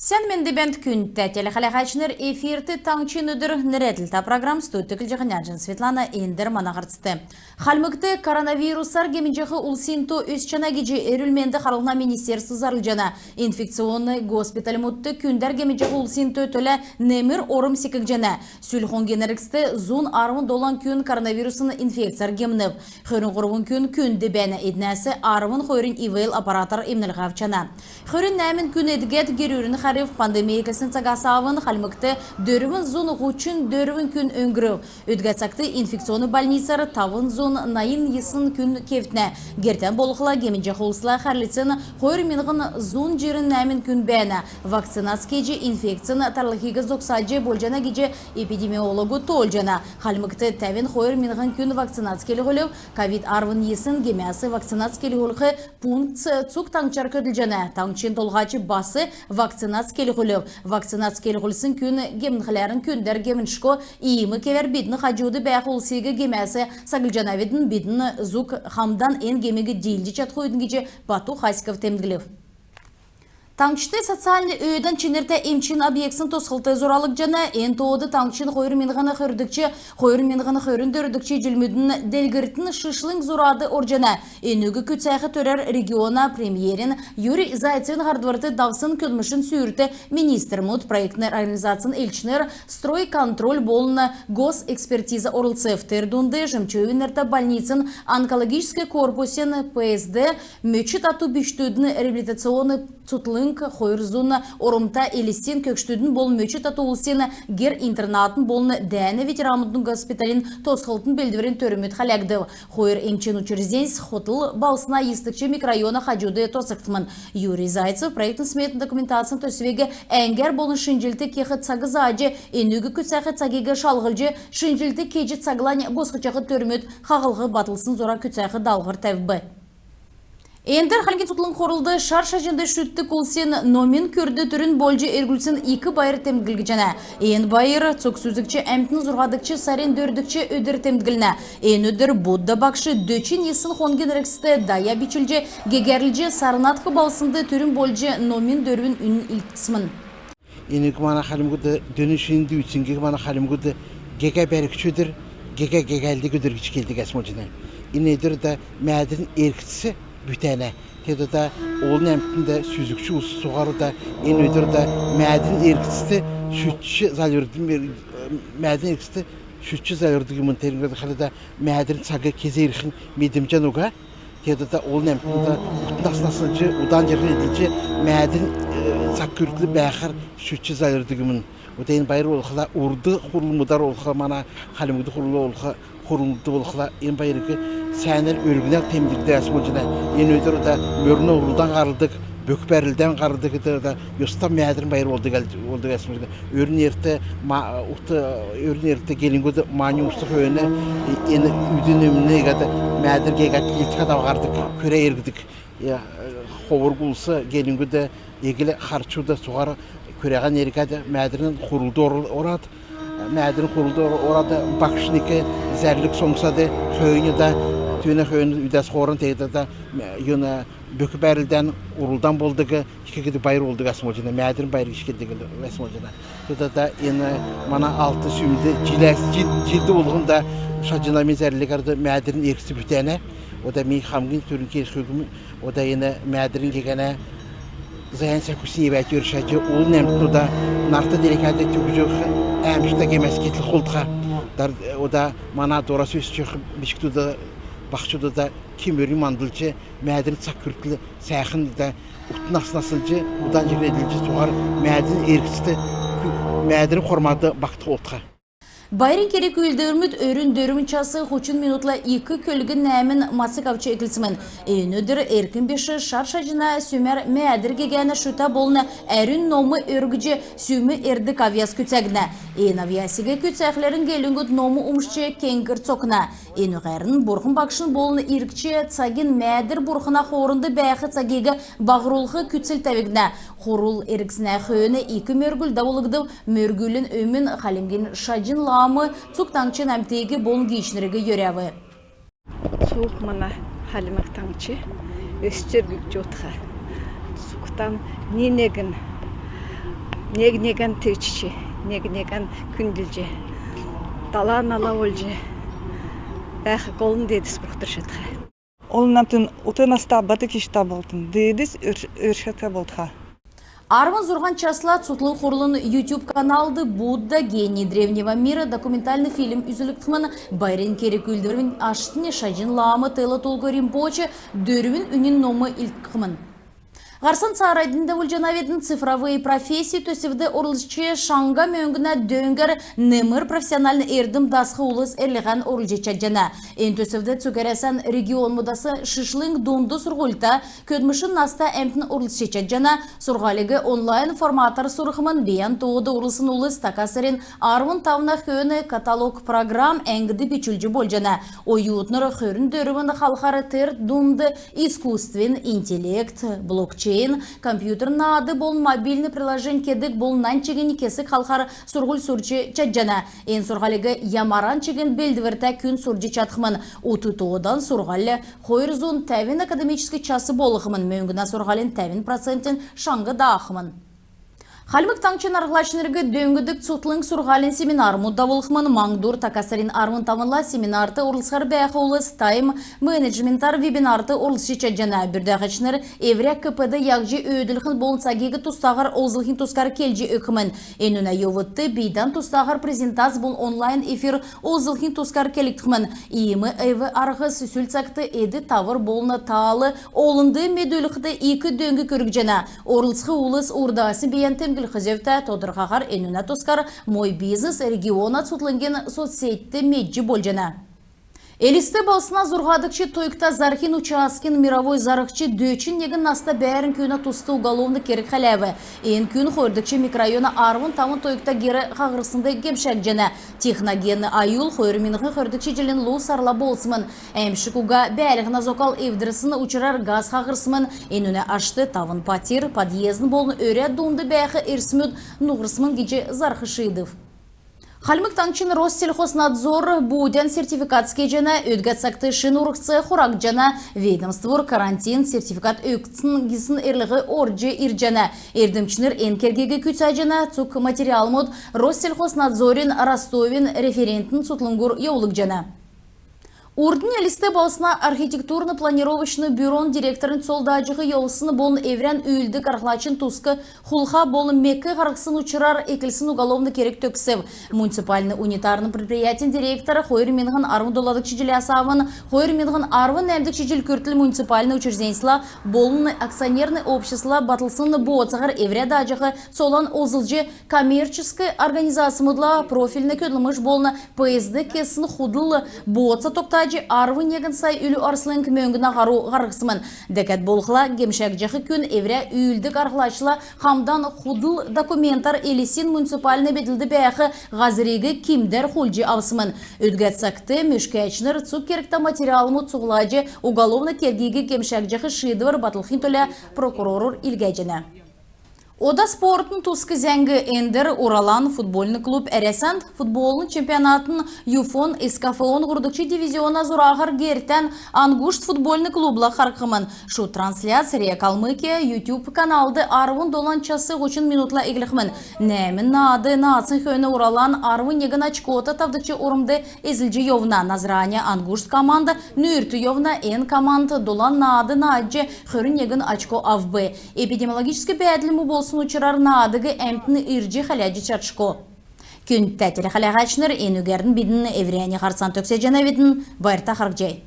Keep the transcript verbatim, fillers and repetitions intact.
Сән менд бәәнт, күндтә телехәләһәчнр! Эфирт «Таңһчин өдр» нерәдлтә программ. Студьд Түклҗ Һаняҗин Светлана. Эндр мана һарцд. Хальмгт коронавирусар гемнҗәх улсин то өсчәнә гиҗ эрүл-менд харллһна министерств зарлҗана. Инфекционн госпитальмудт күндәр гемнҗәх улсин то төлә немр орм секгдҗәнә. Сүл хонгин эргцд зун арвн долан күн коронавирусн инфекцияр гемнв. Хөрн һурвн күн күнд бәәнә, эднәс арвн хойрнь ИВЛ аппаратар эмнлһ авчана. Хөрн нәәмн күн эдгәд, герүрн хәрв. Пандемь эклсн цагас авн Хальмгт дөрвн зун һучн дөрвн күн өңгрв. Өдгә цагт инфекционн больницар тавн зун найн йисн күн кевтнә. Гертән болхла, гемнҗәх улсла хәрлцн хойр миңһн зун җирн нәәмн күн бәәнә. Вакцинац кеҗ, инфекцин тарлһиг зогсаҗ болҗана гиҗ эпидемиологуд тоолҗана. Хальмгт тәвн хойр миңһн күн вакцинац келһүлв. Ковид арвн йисн гемәс вакцинац келһүлх пунктс цуг таңһчар көдлҗәнә. Таңһчин Толһач бас вакцинац келһүлв. Вакцинац келһүлсн күн гемнхләрн күндәр гемншго. Иим кевәр бидн хаҗуд бәәх улсиг гемәс саглҗанавидн. Бидн зуг хамдан эн гемиг диилҗ чадхвидн гиҗ Бату Хасиков темдглв. Таңһчд социальн өөдән чинртә эмчин объектсин тосхлт зуралгдҗана. Эн тоод таңһчин хойр миңһн хөрдгч, хойр миңһн хөрн дөрвдгч җилмүдин делгрлтин шишлң зурад орҗана. Энүг күцәх төрәр региона премьерин Юрий Зайцевин һардварт давсн көдлмшин сүүрт министрмүд, проектн организацин элчнр, Стройконтроль болн госэкспертиза орлцв. Тер дунд Жемчуевин нертә больницин онкологическ корпусин ПСД, мөч тату бичкдүдин реабилитационн цутхлң, хойр зун ормта Элстин көгшдүдин болн мөч тату улсин гер-интернатин болн дәәнә ветеранмудын госпиталин тосхлтын белдврин төрмүд хәләгдв. Хойр эмчин учрежденьс хотл балһсна йисдгч микрорайона хаҗуд тосхгдхмн. Юрий Зайцев проектн-сметн документацин төсвиг әңгәр болн шинҗлт кех цаг зааҗ, энүг күцәх цагиг шалһлҗ, шинҗлт кеҗ цаглань босхҗах төрмүд хаһлх батлсн зура күцәх даалһвр тәвв. Эндр Хальмгин цутхлң хурлд шар шаҗнд шүтдг улсин номин күрд түрүн болҗ эргүлсн ик байр темдглгдҗәнә. Эн байр цуг сүзгч әмтн зурһадгч сарин дөрвдгч өдр темдглнә. Эн өдр Будда багш дөчн йисн хонгин эргцд даян бичүлҗ, гегәрлҗ, Сарнатх балһснд түрүн болҗ номин дөрвн үнн илдксмн. Энүг мана хальмгуд, дөниин шин дүүцнгиг мана хальмгуд гегә бәргч өдр, гегә гегәлдг өдр гиҗ келдг бәәсмн болҗана. Эн өдр ода Мәәдрин эргцс бүтәнә. Тегәд ода олн әмтн, сүзгч улс цуһар ода эн өдр ода Мәәдрин эргцд шүтҗ зальврдг, Мәәдрин эргцд шүтҗ зальврдг юмн. Тер хәләд ода Мәәдрин цаг кезә ирхинь медмҗән уга. Тегәд ода олн әмтн ода ут нас наслҗ, удан җирһл эдлҗ, Мәәдрин, э, цаг күртл бәәхәр шүтҗ зальврдг юмн. Ода эн байр болхла, урдк хурлмудар болхла, мана хальмгудын хурлд болхла, хурлд болхла, эн байриг сәәнәр өргнәр темдглдг бәәсмн болҗана. Эн өдр ода мөрнә урлдан һарһлдг, бөк бәрлдән һарһлдг, ода йоста Мәәдрин байр болдг, болдг бәәсмн болҗана. Өрүн эрт ма-, ут, өрүн эрт гелңгүд мань умшсн хөөн эн үдин өмн иигәд Мәәдр гегәд илдкәд авһардг, көрәд эргдг. Э, ховр улс гелңгүд, эгл харчуд цуһар көрәһән эргәд Мәәдрин хурлд ор-, орад, Мәәдрин хурлд ор-, орад, багшин ик зәрлг соңсад, хөөннь ода түүнә хөөн үдәс хооран тегәд ода, юн, бөк бәрлдән, урлдан болдг ик гидг байр болдг бәәсмн болҗана, Мәәдрин байр гиҗ келдг бәәсмн болҗана. Тегәд ода эн мана Алтн Сүмд җиләс, җил, җилд болһн ода шаҗн ламин зәрлгәр ода Мәәдрин эргцс бүтәнә. Ода мини хамгин түрүн келх үгм, ода эн Мәәдрин гегәнә заян сәкүсн ивәд йөршәҗ, олн әмтн ода нарт делкәд түгҗәх әәмшгтә гемәс кетлх болтха. Дар, ода мана дорас өсч йовх бичкдүд, баһчуд ода кемрнь мандлҗ, Мәәдрин цаг күртл сәәхн ода ут нас наслҗ, удан җирһл эдлҗ, цуһар Мәәдрин эргцд, Мәәдрин хормад багтх болтха. Байрин керг-үүлдврмүд өрүн дөрвн час һучн минутла ик көлгн нәәмн мацг авч эклсмн. Эн өдр эрк биш шар шаҗна сүмәр Мәәдр гегәнә шүтән болн әрүн ном өргҗ, сүм эрдг авъяс күцәгднә. Эн авъясиг күцәхләрн гелңгүд ном умшҗ, кеңкр цокна. Энүгәрн Бурхн Багшин болн иргч цагин Мәәдр Бурхна хоорнд бәәх цагиг баһрулх күцл тәвгднә. Хурл эргснә хөөн ик мөргүл давулгдв. Мөргүлин өмн Хальмгин Шаҗн лам цуг таңһчин әмтиг болн гиичнриг йөрәв. Цуг мана Хальмг Таңһч өсч өргҗ одха. Цугтан ни-негн Нег-негән тевчҗ, нег-негән күндлҗ, дала-нала болҗ бәәх олн Деедс бурхд өршәтхә. Олн намтн ут наста, бат кишгтә болтн, Деедс өрш-, өршәтхә болтха. Арвн зурһан часла Цутхлң хурлын YouTube каналд «Будда — гений древнего мира» документальн фильм үзүлгдхмн. Байрин керг-үүлдврин аштнь Шаҗн лам Тэло Тулку Ринпоче дөрвн үнин ном илдкхмн. Һарцан цааранднь давулҗанавидн. «Цифровые профессии» төсвд орлцҗ, шаңһа мөңгнә дөңгәр немр профессиональн эрдм дасх улс эрлһән орулҗ чадҗана. Эн төсвд цуг Әрәсән регионмудас шишлң дунд сурһульта, көдлмшин наста әмтн орлцҗ чадҗана. Сурһулиг онлайн форматар сурхмн. Бийән тоод орулсн улс така сарин арвн тавна хөөн каталог программ әңгд бичүлҗ болҗана. Оютнр хөрн дөрвн халхар, тер дунд искусственн интеллект, блокчейн, компьютер наад болн мобильн приложень кедг болн нань чигн кесг халхар сурһуль сурч чадҗана. Эн сурһулиг ямаран чигн белдвртә күн сурч чадхмн. Ут тоодан сурһуль хойр зун тәвн академическ час болхмн. Мөңгнә сурһулин тәвн процентнь шаңһ даахмн. Хальмг Таңһчин арһлачнриг дөңндг цутхлң сурһулин семинармуд давулхмн. Маңһдур така сарин арвн тавнла семинарт орлцхар бәәх улс тайм-менеджментар вебинарт орлцҗ чадҗана. Бүрдәгчнр эврә КПД яһҗ өөдлхин болн цагиг тустаһар олзлхин тускар келҗ өгхмн. Энүнә йовудт бийдән тустаһар презентац болн онлайн эфир олзлхин тускар келгдхмн. Иим эв-арһс сүл цагт эд-тавр болн таал олнд медүлхд ик дөң күргҗәнә. Орлцх улс урдаснь бийән темдглх зөвтә. Тодрхаһар энүнә тускар «Мой бизнес» региона цутхлңгин соцсетьд медҗ болҗана. Элст балһсна зурһадгч тойгта зарһин участкин мировой зарһч дөчн негн наста бәәрн күүнә туст уголовн керг хәләв. Эн күн хойрдгч микрорайона арвн тавн тойгта гер хаһрснд гемшәгдҗәнә. Техногенн аюл хойр миңһн хөрдгч җилин лу сарла болсмн. Әәмшг уга бәәлһнә зокал эвдрсн учрар газ хаһрсмн. Энүнә ашт тавн патьр, подъездин болн өрә дунд бәәх эрсмүд нуһрсмн гиҗ зарһ шиидв. Хальмг Таңһчин Россельхознадзор буудян сертификац кеҗәнә. Өдгә цагт шин урһц хурагдҗана. Ведомствур карантин сертификат өгсн гисн эрлһ орҗ ирҗәнә. Эрдмчнр эн кергиг күцәҗәнә. Цуг материалмуд Россельхознадзорин Ростовин референтн цутхлңгур йовулгдҗана. Урднь Элст балһсна архитектурн-планировочн бюрон директорин цол дааҗ йовсн болн эврән үүлддг арһлачин туск хулха болн мек һарһсн учрар эклсн уголовн керг төгсв. Муниципальн унитарн предприятин директор хойр миңһн арвн доладгч җиләс авн хойр миңһн арвн нәәмдгч җил күртл муниципальн учрежденьсла болн акционерн обществла батлсн бооцаһар эврә дааҗах цолан олзлҗ, коммерческ организацмудла профильн көдлмш болн ПСД кесн худл бооца тогтаҗ, арвн негн сай үлү арслң мөңгнә һару һарһсмн. Дәкәд болхла, гемшәгдҗәх күн эврә үүлддг арһлачла хамдан худл документар Элстин муниципальн медлд бәәх һазриг кимдәр хулдҗ авсмн. Өдгә цагт мөшкәчнр цуг кергтә материалмуд цуглулҗ, уголовн кергиг гемшәгдҗәх шиидвр батлхин төлә прокурорур илгәҗәнә. Ода спортын туск зәңг. Эндр «Уралан» футбольн клуб Әрәсән футболын чемпионатын ЮФО-н СКФО-н һурвдгч дивизиона зураһар гертән «Ангушт» футбольн клубла харһхмн. Шуд трансляц РИА Калмыкия YouTube каналд арвн долан час һучн минутла эклхмн. Нәәмн наад наадсн хөөн «Уралан» арвн негн очкота тавдгч ормд эзлҗ йовна. Назрань «Ангушт» команд нүүрт йовна. Эн команд долан наад наадҗ, хөрн негн очко авв. Эпидемиологическ бәәдл му болсн учрар наадыг әмтн ирҗ хәләҗ чадшго. Күндтә телехәләһәчнр, энүгәрн бидн эврәннь һарцан төгсәҗәнәвидн. Байрта харһий.